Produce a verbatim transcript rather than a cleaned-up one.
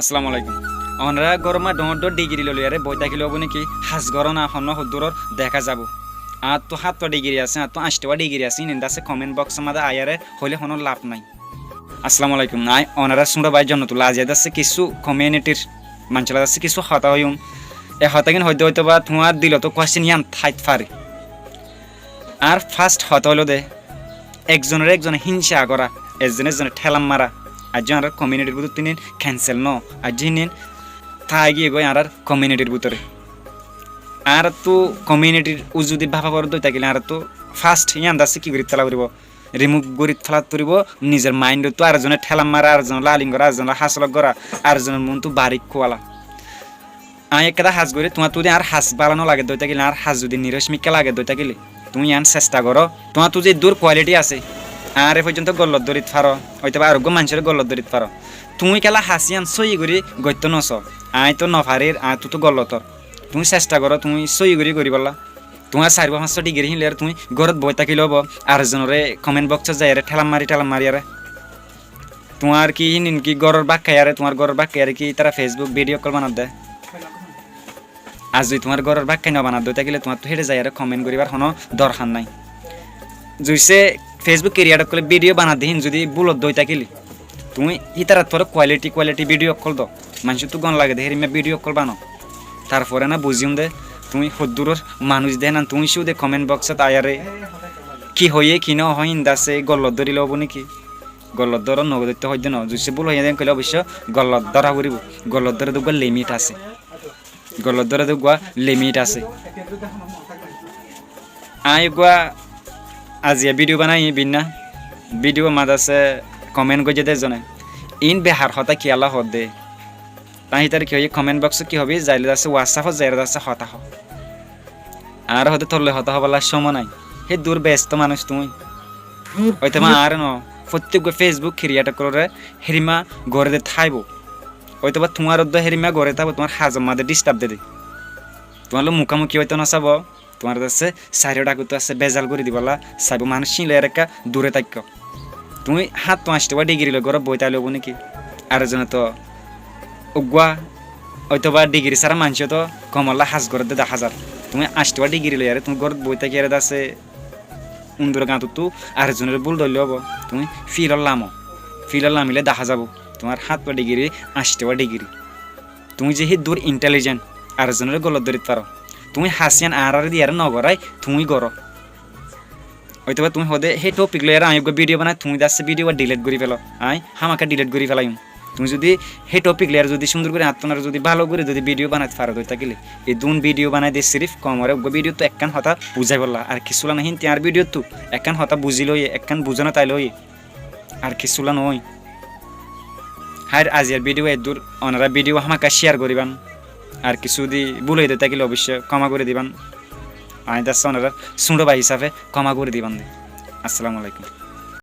Assalamu alaikum. Onorá góror maze dhoóñr dhoóñr dhigiri loi loiyaré boi tákile óibo né ki? Has goró na, honnúa hoddúror deká zaibo. Añáttu háñttuwa dhigiri asé, añáttu añcthuwa dhigiri asé, híin dé asé comment box or maze aiyaré hoilé honó laf nái. Assalamu alaikum. Añí onorár súñço bái Jonnatullah. Aziya dé asé kissú community r maincólla dé asé kissú hotá hoiyúm. E hotágin hoidé óitoba tuáñr dilot question yián táit fare. Añár first hotá óilde, ekzonoré ekzone hínca gorá, ekzone ekzonor théla mara. Aijjó añárár community r bútottu híin cancel noó, aijjó híin táigiyé goi añárár community r bútore. Añáráttu community r uzu di báfa foredde ói tákile añáráttu first yián dé asé ki gorí fela foribó? Remove gorí fela foribó. Nizor mind ottu ar ekzone théla mara, ar ekzone laling gorá, ar ekzone hásolok gorá, ar ekzonor muúntu barik kuwala. Añí ekkán has gorí, tuáñttu zodi añár has bála no lagedde ói tákile, añár has zodi niróc mikká lagedde ói tákile, tuñí yián cesta goró. Tuáñttu zeddúr quality asé, añáre foijjonto gollot dórit faro, óitoba ar uggúa maincóre gollot dórit faro. Tuñí kiyólla has yián sóiyi gorí goittó no soó? Añí toó no farir, añáttu toó gollot ór. Tuñí cesta goró, tuñí sóiyi gorí goríbolla. Tuáñr sair ba fañs dhigiri híin loiyaré tuñí górot boi tákile óibo, ar ekzonoré comment box ot zaiyaré théla mari théla mariyaré. Tuáñr ki híin ki góror bákka iyaré, tuáñr góror bákka iyaré ki ítara Facebook video ókkol banadde? Ar zodi tuáñr góror bákka no banadde ói tákile tuáñttu héçe zaiyaré comment goríbar honó dorhar nái. Zuicce Facebook creator ókkole video banadde híin zodi búlodde ói tákile, tuñí hítarattu aró quality quality video ókkol do. Maincóttu gom lagedde hérimma video ókkol bano. Tarfore na buziyum dé, tuñí hoddúror manúic dé hénan tuñí cúde comment box ot aiyaré ki hoiyé ki no hoó híin dé asé gollot dórile óibo né ki? Gollot dóro, no dóitto hoidde no. Zuicce búl hoiyé dé hoilé oboicco gollot dóra foribó. Gollot dóre dé uggúa limit asé. Gollot dóre dé uggúa limit asé. Añí uggúa aziya video banaiyí binná. Video mazé asé comment goijjé dé ekzone. Iín behar hotá kiyólla hoódde. Tañí hítare ki hoiyé comment box ot ki hobi? Zaile dé asé WhatsApp ot zaiyaré dé asé hotá hoó. Añáre hoódde tolloi hotá hoibálla cómo nái. Héddúr besto manúic tuñí. Óitoba añáre no, fottí uggúa Facebook creator ókkoloré hérimma goré dé táibo. Óitoba tuáñr uddúa hérimma goré táibo, tuáñr hazor mazé disturb dede. Tuáñr loi mukámuki óito no saibó, tuáñr dé asé sairó dhakottu asé bezal gorí dibálla saibó, manúic híin loiyaré ekká dure táikko. Tuñí háñttu añcthuwa dhigiri loi górot boi táile óibo né ki? Ar ekzone toó uggúa óitoba dhigiri sára maincé toó komolla has gorédde dahá zar. Tuñí añcthuwa dhigiri loiyaré tuñí górot boi tákiyaré dé asé undura gañtottú ar ekzonoré búl dóille óibo. Tuñí fílot lamo. Fílot lamile dahá zaibo tuáñr háñttuwa dhigiri, añcthuwa dhigiri. Tuñí ze híddúr intelligent, ar ekzonoré gollot dórit faro. Tuñí has yián añáráre diyaré no gorái, tuñí goró. Óitoba tuñí hoódde hé topic loiyaré añí uggúa video banai, tuñí dé asé video uggúa delete gorí felo. Añí hámaka delete gorí felaiyum. Tuñí zodi hé topic loiyaré zodi cúndor gorí añáttu zodi bála gorí zodi video banait faro dé ói tákile, edún video banai dé sirif koumoré uggúa video ttu ekkán hotá buzáibolla, ar kissúlla no. Hínti añár video ttu ekkán hotá buzí loiyé, ekkán buzóna tai loiyé. Ar kissúlla noói. Háir, aziyar video eddúr, onorá video hámaka share goríban. Ar kissú di búl ói dé tákile oboicco kóma gorí diban. Añí dé asé onorár súñço bái hísafe kóma gorí diban dé. Assalamu alaikum.